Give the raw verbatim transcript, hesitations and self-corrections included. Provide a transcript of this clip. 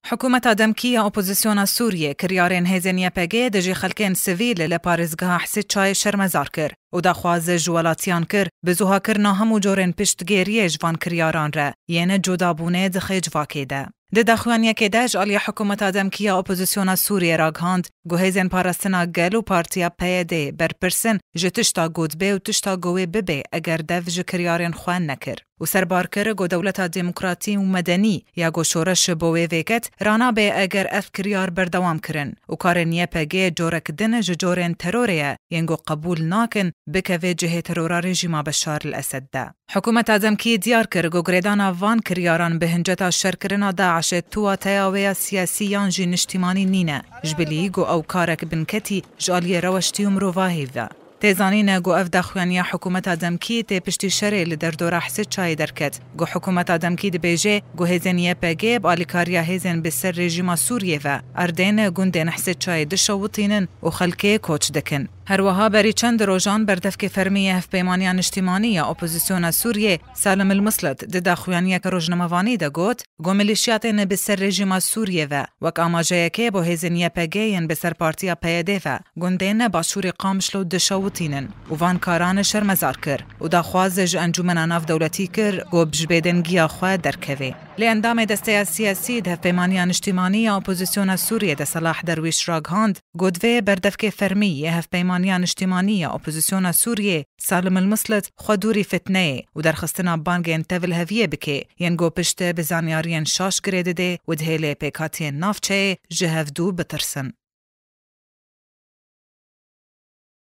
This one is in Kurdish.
Hikûmeta demkî ya opozisyona Sûriyê kiryarên hêzên Y P G dijî xelkên sivîl li parêzgeha Hesê Çayê şermezar kir û daxwaz ji welatiyan kir, bi zûhakirina hemû corên piştgêriyê ji van kiryaran re yên cudabûnê dixe civakê de. Di daxuyaniyekê de ji aliyê hikûmeta demkî ya opozisyona Sûriyê ragihand ku hêzên parastina gel û partiya P Y D berpirs in ji tişta ku dibe û tişta ku wê bibe eger dev ji kiryarên xwe nekir. Û serbar kir ku dewleta demokratî û medenî ya ku şoreş bo wê vêket, ranabe eger ev kiryar berdewam kirin û karên Y P G corek din ji corên terorê ye yên ku qebûl nakin bikeve cihê terora rejîma Beşar el Esed de. Hikûmeta demkî diyar kir ku girêdana van kiryaran bi hinceta şerkirina DAIŞê tu wateya wê ya siyasî yan jî niştîmanî nîne, ji bilî ku ew karek binketî ji aliyê reweştî û mirovahî ve. Tê zanîne ku ev daxuyaniya hikûmeta demkî tê piştî şerê li derdora Hesê Çayê derket, ku hikûmeta demkî dibêje ku hêzên Y P G bi alîkariya hêzên bi ser rejîma Sûriyê ve erdên gundên Hesê Çayê dişewitînin û xelkê koç dikin. Her wiha berî çend rojan berdevkê fermî yê Hevpeymaniya Niştîmanî ya Opozisyona Sûriyê, Salim El Muslet, di daxuyaniyeke rojnamevanî de got, ku milîşyatên bi ser rejîma Sûriyê ve wek amajeyekê bo hêzên Y P G yên bi ser partiya P Y D ve gundên Başûrê Qamişlo dişewitînin û van karan şermezar kir û daxwaz ji encûmena navdewletî kir ku ji bêdengiya xwe derkeve. Lê endamê desteya siyasî di Hevpeymaniya Niştîmanî ya Opozisyona Sûriyê de Selah Derwîş ragihand, ku divê berdevkê fermî yê Hevpeymaniya Niştîmanî ya Opozisyona Sûriyê, Salim El Muslet, xwe dûrî fitneyê û derxistina bangên tevilheviyê bike, yên ku pişt bi zanyariyên şaş girê dide û dihêle pêkhatiyên navçeyê ji hevdû bitirsin.